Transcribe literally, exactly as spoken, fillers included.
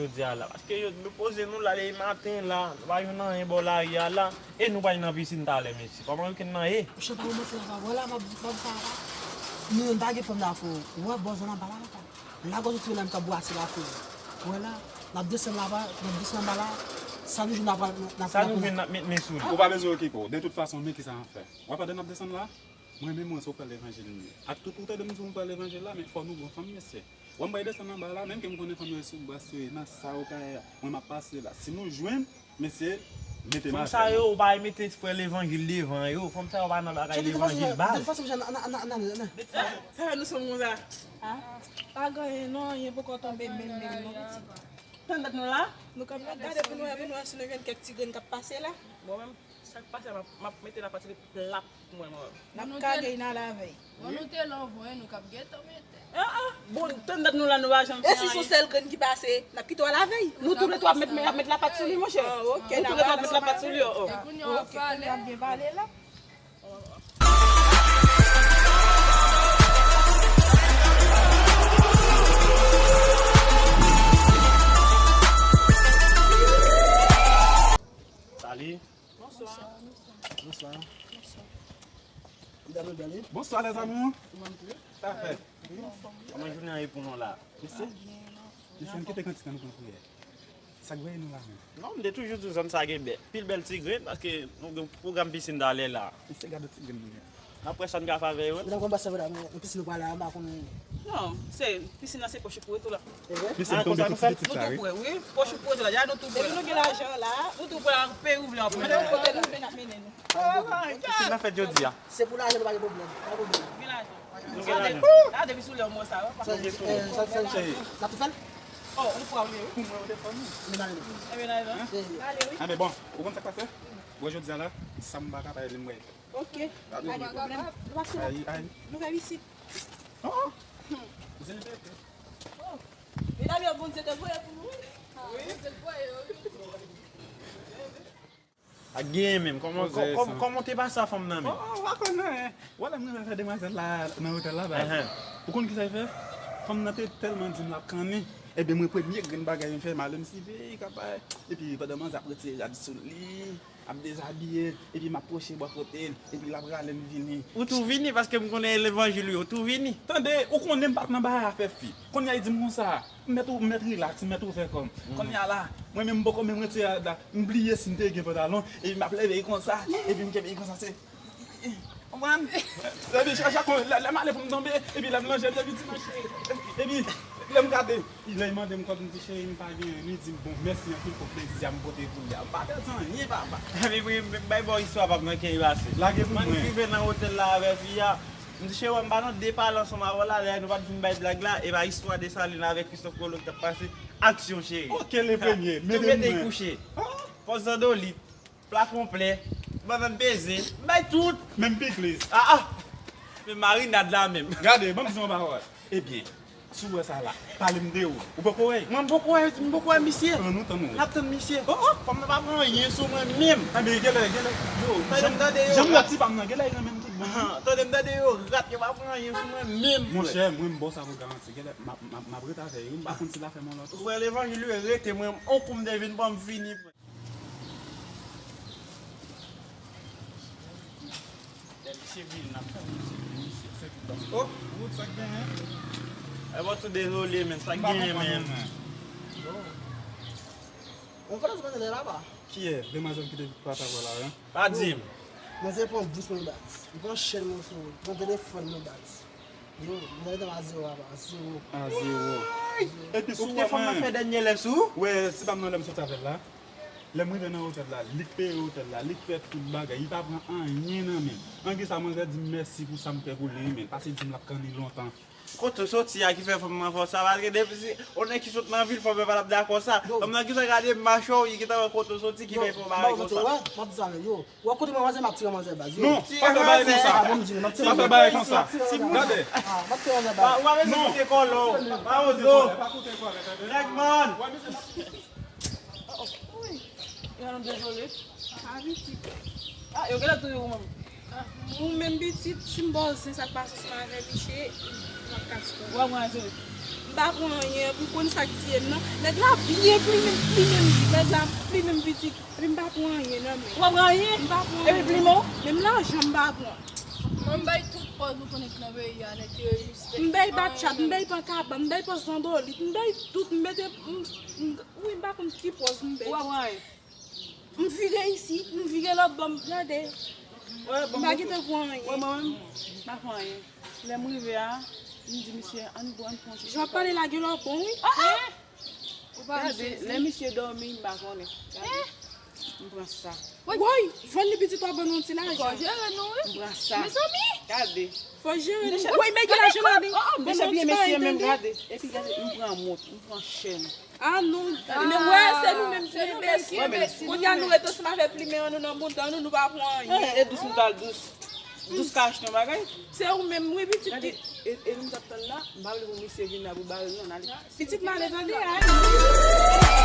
jodi a la. Paske yo, nou poze nou la le maten la, nou pa jwenn anyen bò lari a la, e nou pral nan pisin talè, mesye. Kòman weekend nan ye? Monchè, pa yon manti la, pa vre la, m ap, m ap di sa la. Nou menm pa gen fanm nan fò. Ou wè bò zòn anba la, la, la gòj ou tire la, m t ap bwase la, fò. Ou wè la, n ap desann la, n ap desann anba la, sa nou jwenn n ap, n ap, n ap, Sa nou jwenn n ap met men sou li. Ou pa bezwen okipe w. De tout fason, men kisa n ap fè. W ap tande n ap desann la? Mwen menm, mwen, se w fè levanjil m ye. Ak tout ou tande m di w m fè levanjil la, men fò nou gon fanm, mesye. Wè m bay desann anba la, menm ke m konnen fanm yo sou bas yo ye, nan sa yo ka ye a. Mwen, m ap pase la. Si nou jwenn, mesye, mete m avè nou. Fanm sa yo, ou pa mete frè levanjil devan yo. Fanm sa yo pa nan bagay levanjil baz. De tout fason, de tout fason, an, an, an, an, an, an. Sa fè nou sanm konsa? Ah, pa gen anyen non, anyen poko tonbe menm, menm non, pitit. Tann dat nou la? Nou k ap gade pou nou wè, pou nou wè si nou jwenn kèk ti grenn k ap pase la. Bon, menm. Sa k pase a, m ap, m ap mete l a pati de plat mwen, mwen. N ap kage y nan lavèy. Bon, nou te la, bon, nou k ap gentan mete. Ah, ah. Bon, tann dat nou la, nou pa janm fè anyen. E si se yon sèl grenn ki pase, n ap kite w a lavèy. Nou tou le twa ap met, ap met lapat sou li, monchè. Ah, ok, nou tou le twa ap met lapat sou li, oh, oh. E kounye a w ap pale. N ap byen pale la. Salut. Bonswa. Bonswa. Bonswa. Medam, nou byen? Bonswa, les amours. Sa fè? Kòman jounen an ye pou nou la? Mesye, mesye, ann kite kantik la, nou pran priyè. Sa k voye nou la menm? Non, m te toujou di w zòn sa gen bèl, pil bèl ti grenn, paske nou gen pwogram pisin talè la. Mesye, gade ti grenn nou gen. N ap wè sa n ka fè avè yo. Medam, kòman pase, medam? Nan pisin nou pral la, m pa konn. Non, se, pisin nan se pòch pou tou la. E vre? Mesye, m tonbe pou ti pitit sa, wi. Nou tou prè, wi. Pòch pou tou la, ya nou tou prè. Depi nou gen lajan la, nou tou prè, an peyi ou vle an prè. Kote nou vle n ap mennen nou. Pisin nan fèt jodi a. Se pou lajan, nou pa gen pwoblèm. Pa gen pwoblèm. Gen lajan. Nou gen lajan. La, depi sou lè w mò sa, w ap pa. Sa, eh, sa, sa, sa, n ap tou fè l? Oh, yon fwa vle, wi. Pou mwen, ou te fò nou. Mennaj nou. E mennaj nou? Eh. Ale, wi. Ah, men bon, ou konn sa k pase? Bon, jodi a la, sa m pa ka pa ede m wè. Ok. Pa gen pwoblèm. Nou pase la. Ay, ay. Nou fè visit. Oh, oh. Zen pete. Oh. Medam yo, Bondye te voye pou nou, wi. Wi. Bondye te voye, wi. Ak genyen menm. Kòman, kòman, kòman te pase a fanm nan menm? Oh, oh, w pa konn anyen. Wè lè m rive fè demwazèl la nan otèl la, baz. Ou konn kisa l fè? Fanm nan te tèlman di m l ap kanni. Ebyen, mwen, premye grenn bagay m fè, m ale m siveyi k ap bay. Epi, pandan manzè ap retire rad sou li, ap dezabiye, epi m ap pwoche bò kote l, epi l ap rale m vini. Ou tou vini, paske m konnen levanjil yo, ou tou vini. Tande, ou konnen m pa t nan bagay afè fi. Kounye a, li di m konsa, m mèt ou, m mèt rilaks, m mèt ouvè kò m. Kounye a la, mwen menm m poko menm retire rad la, m bliye si m te gen pantalon, epi m ap leve konsa, epi m kenbe konsa, se Konprann? Epi chak, chak lè, lè m ale pou m tonbe, epi lè m lonje m, epi di mwen cheri, epi lè m gade, lè l mande m kòb, m di cheri, m pa genyen, li di m bon, mèsi anpil pou plezi a m pote pou li a. M pa pèdi anyen, papa. Epi m bay bò istwa pa m nan kenbe ase. Lage pou mwen. Mwen rive nan otèl la avè fi a, m di cheri, m pa tande pale ansanm avè w la, lè nou pa t fin bay blag la, e pa istwa Desalin avèk Christophe Colomb k t ap pase, aksyon cheri. Ok, le premye, mete m kouche. Pòz zandolit. Pla konplè, bannann peze, m bay tout. Menm pikliz. Ah, ah. Men marinad la menm. Gade, ban m di w yon pawòl. Ebyen, si w wè sa la, pale m de ou. Ou poko wè? Mwen, m poko wè, m poko wè misye. An nou tann ou. N ap tann misye. Oh, oh, fanm nan pa pran anyen sou mwen menm. Ebyen, genlè, genlè. Yo, tande m tande yo. Janm wè ti pa m nan, genlè li renmen m tout bon. Ah, tande m tande yo rat, yo pa pran anyen sou mwen menm. Monchè, mwen m ba w sa pou garanti. Genlè, m ap, m ap, m ap ret avè yo. M pa konn si l ap fè m yon lòt. Frè Levanjil yo rete mwen, on kou m te vin pran m fini, frè. Lè misye vini, n ap fè misye vini, misye fè tout bagay. Oh, Wood, sa k genyen? E bon, tou dezole, men, sa k genyen, men? Yon fwa nan sou pantalè la, pa? Kiyès? Demwazèl ki te patav la, wi. Pa di m. Manzè pran bous mwen, baz. Li pran chèn mwen, frè. Li pran telefòn mwen, baz. Yo, mwen te a zewo, apa, zewo. A zewo. Epi sou ou te fanm nan fè dènye lè sou? Wè, ti pa m nan lè m soti avè l la. Lè m rive nan otèl la, li k peye otèl la, li k fè tout bagay, li pa pran anyen nan men m. Ann gen sa, manzè di m mèsi pou sa m fè pou li, men pase di m l ap kanni lontan. Kote w soti a ki fè fanm nan fè w sa, paske depi si yon nèg ki sot nan vil, fanm nan pa t ap dakò sa. Fanm nan gentan gade machwè w, li gentan wè kote w soti ki fè l fè w bagay konsa. M ap di sa, yo. Ou ap kote mwen manzè, m ap tire manzè baz. Non, pa fè bagay konsa. Ah, bon, m di nou, m ap tire manzè. Pa fè bagay konsa. Gade. Ah, m ap tire manzè baz. Ou pa bezwen koute kòlò. Pa ozo. Nèg man. Wi. Yo, nou dezole. Ah, pitit. Ah, yo genlè touye ou menm. Ou menm pitit, si m ba w zen sa k pase ansanm avè misye, m ap kase kò. Ou ap pran zen. pa pran anyen, pou konn sa k tiye m nan. Nèg la byen plimen, plimen m, nèg la plimen m pitit. Epi m pa pran anyen nan men. Ou pa pran anyen? M pa pran anyen. Epi plimen w? Menm lajan m pa pran. Mwen m bay tout pòz ou konnen k nan peyi a, nèg yo jis. M bay batchat, m bay pankabann, m bay pòz zandolit, m bay tout, m mete, m, m, wi, m pa konn ki pòz m bay. Ou pa pran anyen? M vire isi, m vire lòt bò, m gade. M pa gentan pran anyen. Mwen menm, m pa pran anyen. Lè m rive a, m di misye, ann bwè, ann pran jus. Jan w ap pale la, gen lè w bon, wi. Gade, lè misye dòmi, m pa konnen. Gade, m pran sa. Woy, vann li pitit ou a ban nou ti lajan. Fò jere nou, wi. M pran sa. Mezanmi. Gade. Fò jere nou. Woy, men gen lajan nan li. Deja byen mesye menm, gade. Epi gade, m pran mont, m pran chèn. Ah non, men wè, se nou menm, se nou menm. Mesye, mesye, kounye a nou ret ansanm avèk plimen an nou nan bouda nou, nou pa pran anyen. E dous nou t al dous. Dous ka achte yon bagay. Se ou menm, wi, pitit. Gade, e, e nou t ap tann la, m pa vle pou misye vin la pou bare l non, n ale. Pitit m ale tande, ay.